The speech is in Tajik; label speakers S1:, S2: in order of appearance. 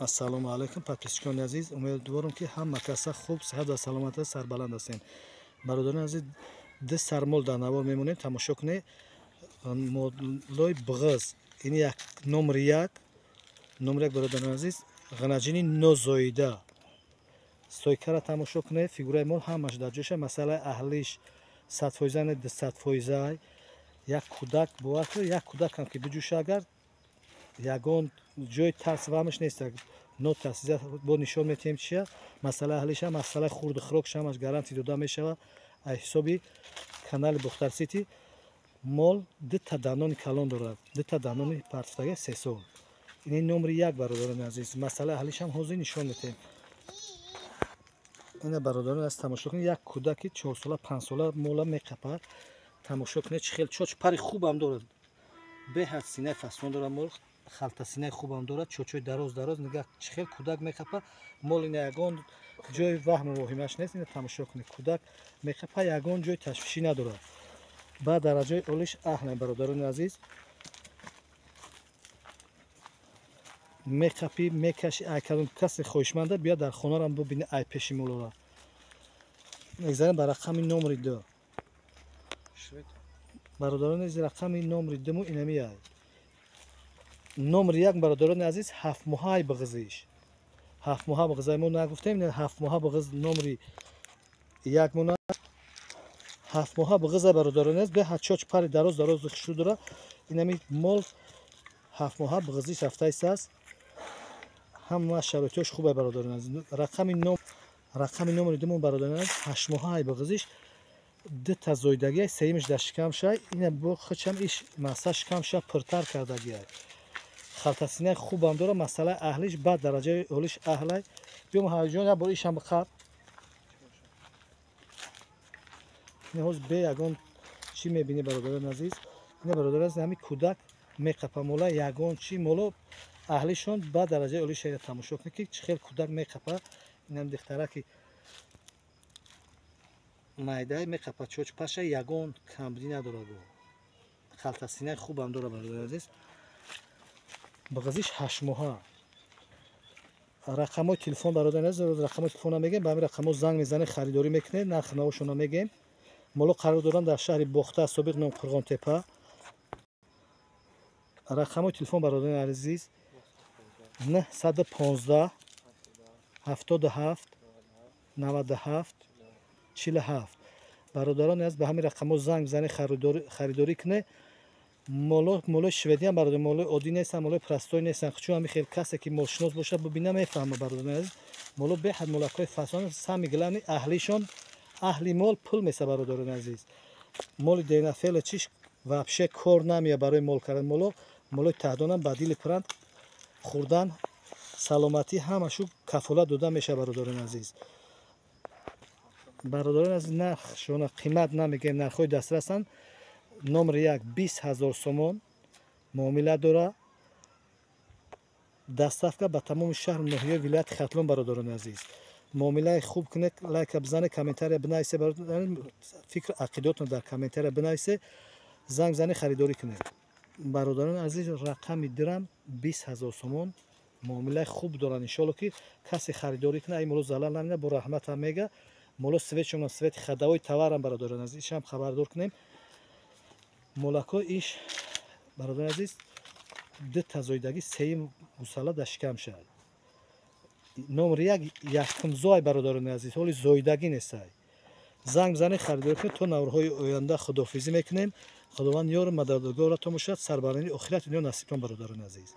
S1: Ассалому алайкум, подписчикони азиз. Умедворам, ки ҳама каса хуб, сиҳат ва саломат, сарбаланд ҳастем. Бародарони азиз, ду сармол дар навор мемонем, тамошо кунед. Молои бғыз, ин як номри як, номри як, бародарони азиз, ғанаҷини нозоида. Стойкара тамошо кунед, фигураи мол ҳамаш дар ҷоша, масъалаи аҳлиш 100%, не 200%. Як кӯдак бовар кунед, як кӯдакам ки биҷӯша, агар ягон ҷои тарс ваҳмаш нест, нотарсида бо нишон метиҳем чия. Масъалаи аҳлиша, масъалаи хурду хӯрокш ҳамаш гарантия дода мешавад аз ҳисоби канали Бохтар Сити. Мол дута данони калон дорад, дута данони партифтага, 3 сол. Ин номри як, бародарони азиз. Масъалаи аҳлишам ҳозир нишон метиҳем. Ина, бародарони аз, тамошо кунед, як кӯдаки 4сола, 5сола мола меқапад. Тамошо кунед, чӣ хел чоч пари хубам дорад, беҳад синаи фасон дорад мол, халтасинаи хубам дорад, чочои дароз дароз. Нигаҳ, чӣ хел кӯдак меқапа мол, ина ягон ҷои ваҳму воҳимаш нест. Ина тамошо кунед, кӯдак меқапа, ягон ҷои ташвишӣ надорад. Ба дараҷаи олиш аҳлем, бародарони азиз. Меқапӣ, мекаши, ай кадом касе хоҳишманда биёд, дар хонарам бубини, ай пеши молора. Мегзарем ба рақами номри ду, бародарони азиз. Рақами номри думу инами ай номри як, бародарони азиз, 7 моҳаи бағизиш, 7 моҳа бағизай. Мо нагуфтем, 7 моҳа бағиз номри як мона, 7 моҳа бағиза, бародарони азиз. Беҳад чоч пари дароз дароз хушрӯ дора. Инами мол 7 моҳа бағизиш рафтаист аст, ҳама шароитҳош хубе, бародарони азиз. Рақами номри думон, бародарони азиз, 8 моҳаи бағизиш, дута зоидагиай, сеюмиш дар шикамшай. Ина бо хичам иш маса шикамша пуртар кардагиай, халтасинаи хубам дора. Масъалаи аҳлиш баъд дараҷаи олиш аҳлай. Биё, Муҳаммадҷон, як бор ишам биқаб. Ина ҳоз бе ягон чӣ мебинӣ, бародарони азиз. Ина, бародарони азиз, ҳами кӯдак меқапа мола, ягон чӣ, моло аҳлишон ба дараҷаи олиш. Тамошо кунед, ки чӣ хел кӯдак меқапа. Инам духтараки майдай меқапа, чоч паша, ягон камбудӣ надорад, халтасинаи хубам дора, бародарони азиз. Бағизиш 8 моҳа. Рақамҳои телефон, бародари азиз, рақамҳои телефона мегем, ба ҳамин рақамҳо занг мезанед, харидорӣ мекунед, нархи навошона мегем. Моло қарор доранд дар шаҳри Бохтар, собиқ ном Қурғонтепа. Рақамҳои телефон, бародари азиз, 915 77 97 47. Бародарони азиз, ба ҳамин рақамҳо занг бизанед, харидорӣ кунед. Моло молои шведиам, бародар, молои оддӣ нестанд, молои простой нестанд. Чун ҳами хел касе ки молшинос бошад, бибина, мефаҳма. Бародарони азиз, моло беҳад молакҳои фасон, самый главный аҳлишон, аҳли мол пул меса. Бародарони азиз, моли денафела чиш вообще кор намея барои мол кардан. Моло молои таҳдонам, ба дили пуранд, хӯрдан, саломатӣ ҳамашу кафолат дода мешавад, бародарони азиз. Бародарони азиз, нархшона қимат намегӯем, нархҳои дастрасанд. Номри як 20 000 сомон муомила дора, доставка ба тамоми шаҳру ноҳияи вилояти Хатлон. Бародарони азиз, муомилаи хуб кунед, лайка бизанед, комментария бинависе, фикр ақидотон дар комментария бинависе, занг бизанед, харидорӣ кунед. Бародарони азиз, рақами дирам 20 000 сомон, муомилаи хуб доранд. Иншоалло, ки касе харидорӣ кунад, ай моло залал намина, бо раҳматам мега. Моло светшона свети ходовой товарам, бародарони азиз, ишам хабардор кунем. Молако иш, бародарони азиз, дута зоидагӣ, сеюм гусала дар шикам шавад. Номри як, якумзой, бародарони азиз, ҳоли зоидагӣ нестай. Занг бизанед, харидорӣ кунед. То наврҳои оянда худоҳофизӣ мекунем. Худованд ёру мададгоратон бошад, сарбаландии охирати дунё насибтон, бародарони азиз.